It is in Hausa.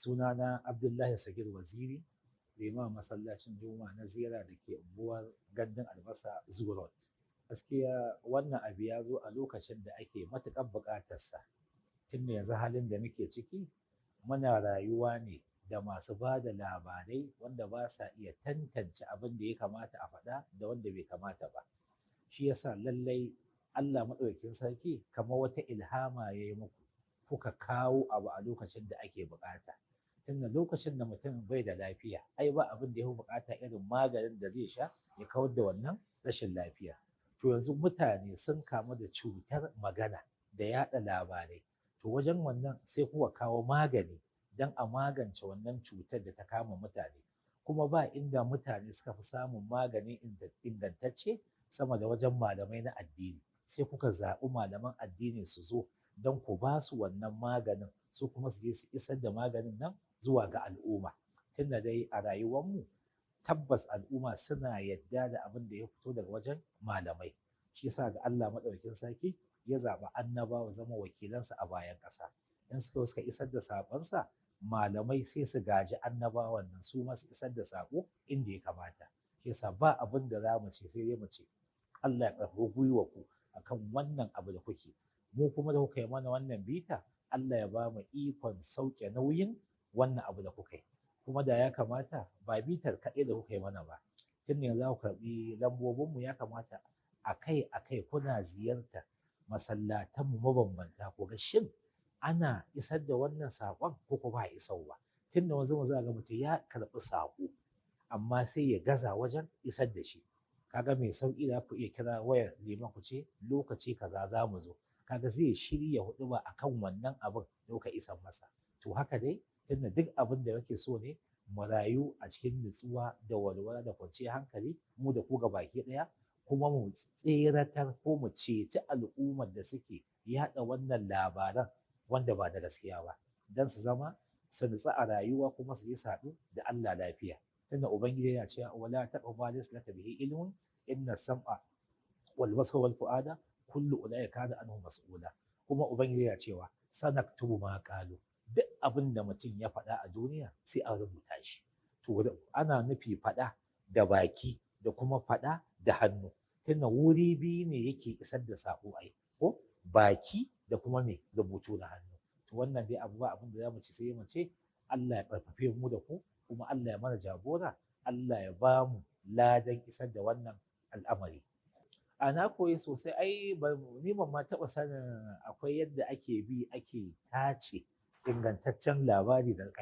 Sunana Abdullahi Sagir Waziri, liman masallacin Juma'a na Zera da ke unguwar Gandun Albasa, Zoo Road. Gaskiya wannan abu ya zo a lokacin da ake matuƙar buƙatarsa. Tun da yanzu halin da muke ciki, muna rayuwa ne da masu ba da labarai wanda ba sa iya tantance abin da ya kamata a faɗa da wanda bai kamata ba. Shi yasa lallai Allah Maɗaukakin Sarki kamar wata ilhama ya yi muku, kuka kawo abu a lokacin da ake buƙata. Tunda lokacin da mutum bai da lafiya, ai ba abin da ya fi buƙata irin maganin da zai sha ya kawar da wannan rashin lafiya. To yanzu mutane sun kamu da cutar magana da yaɗa labarai. To wajen wannan sai kuka kawo magani don a magance wannan cutar da ta kama mutane. Kuma ba inda mutane suka fi samun magani ingantacce sama da wajen malamai na addini. Sai kuka zaɓi malaman addini su zo don ku ba su wannan maganin, su kuma su je su isar da maganin nan zuwa ga al'umma. Tunda dai a rayuwarmu tabbas al'umma suna yadda da abin da ya fito daga wajen malamai. Shi yasa ga Allah Maɗaukakin Sarki ya zaɓi annabawa zama wakilansa a bayan ƙasa. In suka suka isar da saƙonsa, malamai sai su gaji annabawan nan, su ma su isar da saƙo inda ya kamata. Shi yasa ba abin da za mu ce sai dai mu ce Allah ya ƙarfafi gwiwarku akan wannan abu da kuke. Mu kuma da kuka yi mana wannan bita, Allah ya ba mu ikon sauke nauyin wannan abu da kuka yi. Kuma da ya kamata ba bitar kaɗai da kuka yi mana ba. Tun yanzu za ku karɓi lambobinmu, ya kamata akai akai kuna ziyartar masallatanmu mabambanta ku ga shin ana isar da wannan saƙon ko ko ba a isarwa. Tun da wani za ga mutum ya karɓi saƙo amma sai ya gaza wajen isar da shi. Kaga mai sauƙi da ku iya kira wayar liman ku ce lokaci kaza za mu zo. Kaga zai shirya huɗuba akan wannan abin da kuka isar masa. To haka dai, tunda duk abin da muke so ne mu rayu a cikin nutsuwa da walwala da kwanciyar hankali mu da ku baki ɗaya, kuma mu tseratar ko mu ceci al'ummar da suke yaɗa wannan labaran wanda ba da gaskiya ba, don su zama su nutsu a rayuwa kuma su yi haɗu da Allah lafiya. Tunda Ubangiji yana cewa wala taqfu ma laysa laka bihi ilmun inna sam'a wal basara wal fu'ada kullu ulaika kana anhu mas'ula. Kuma Ubangiji yana cewa sanaktubu ma qalu, duk abin da mutum ya faɗa a duniya sai an rubuta shi. To ana nufi faɗa da baki da kuma faɗa da hannu, tunda wuri biyu ne yake isar da saƙo ai, ko baki da kuma me rubutu da hannu. To wannan dai abu ba abin da za mu ci sai mu ce Allah ya ƙarfafe mu da ku, kuma Allah ya mana jagora, Allah ya ba mu ladan isar da wannan al'amari. A na koyi sosai ai, ni ban ma taɓa sanin akwai yadda ake bi ake tace ingantaccen labari da ƙarya.